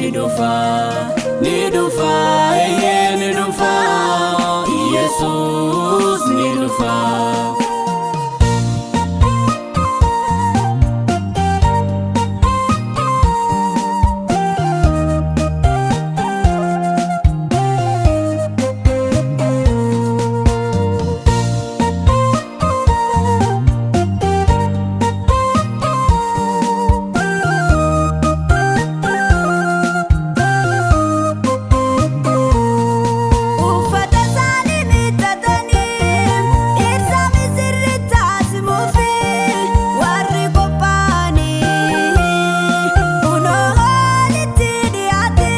ni dhufa, ni dhufa, eeyyee ni dhufa, Yesuus ni dhufa. Uffata isaanii miidhatanii dhirsa misirritti simuufi warri qophaa'anii kunoo hoolitti dhiyaate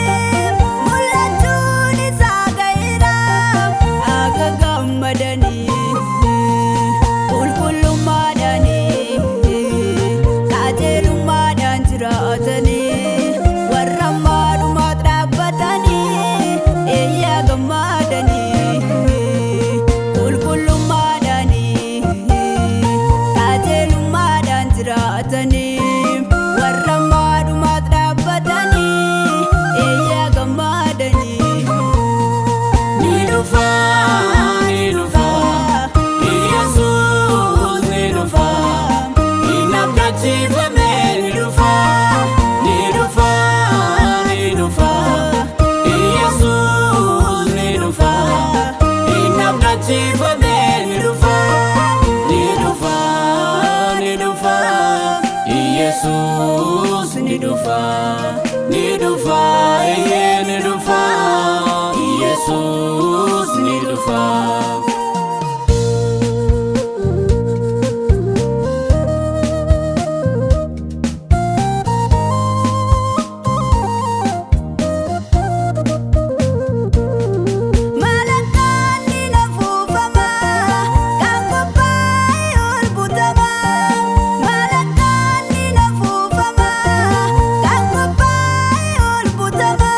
mul'achuun isaa gaheera akka gammadanii qulqullummaadhaanii qajeelummaadhaan jiraatanii warra ammaa dhaabbatanii eeyyaa gammadanii qulqullummaadhaanii qajeelummaadhaan jiraatanii warra ammaa dhaabbatanii eeyyaa gammadanii. Ni dhufa, ni dhufa, Yesuus ni dhufa, inni abdachiifame ni dhufa, ni dhufa, ni dhufa, Yesuus ni dhufa, inni abdachiifame ni dhufa, ni dhufa, ni dhufa, Yesuus ni dhufa, ni dhufa, eeyyee ni dhufa, Yesuus ni dhufa. Malakkaan ni afuufama kan qophaa'e ol butama. Malakkaan ni afuufama kan qophaa'e ol butama.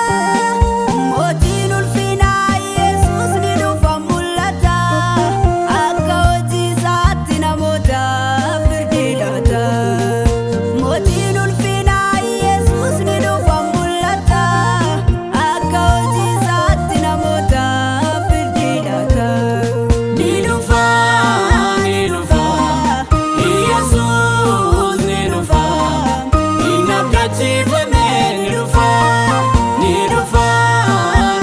Mootiin ulfinaa Yesuus ni dhufa mul'ata. Akka hojii isaatti namoota firdii laata. Mootiin ulfinaa Yesuus ni dhufa mul'ata. Akka hojii isaatti namoota firdii laata. Ni dhufa, ni dhufa, Yesuus ni dhufa, inni abdachiifame ni dhufa, ni dhufa,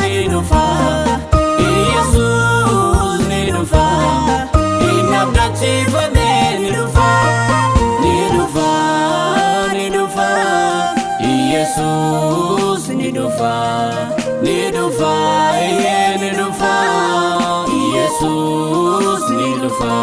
ni dhufa, Yesuus ni dhufa, inni abdachiifame ni dhufa, ni dhufa, ni dhufa, Yesuus ni dhufa, ni dhufa, eeyyee ni dhufa, Yesuus ni dhufa.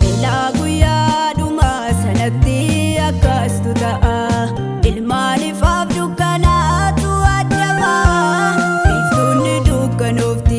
Ilaa guyyaa dhumaa sanatti akkastu ta'a. Ilmaan ifaaf dukkanaatu adda ba'a. Biiftuun ni dukkanoofti.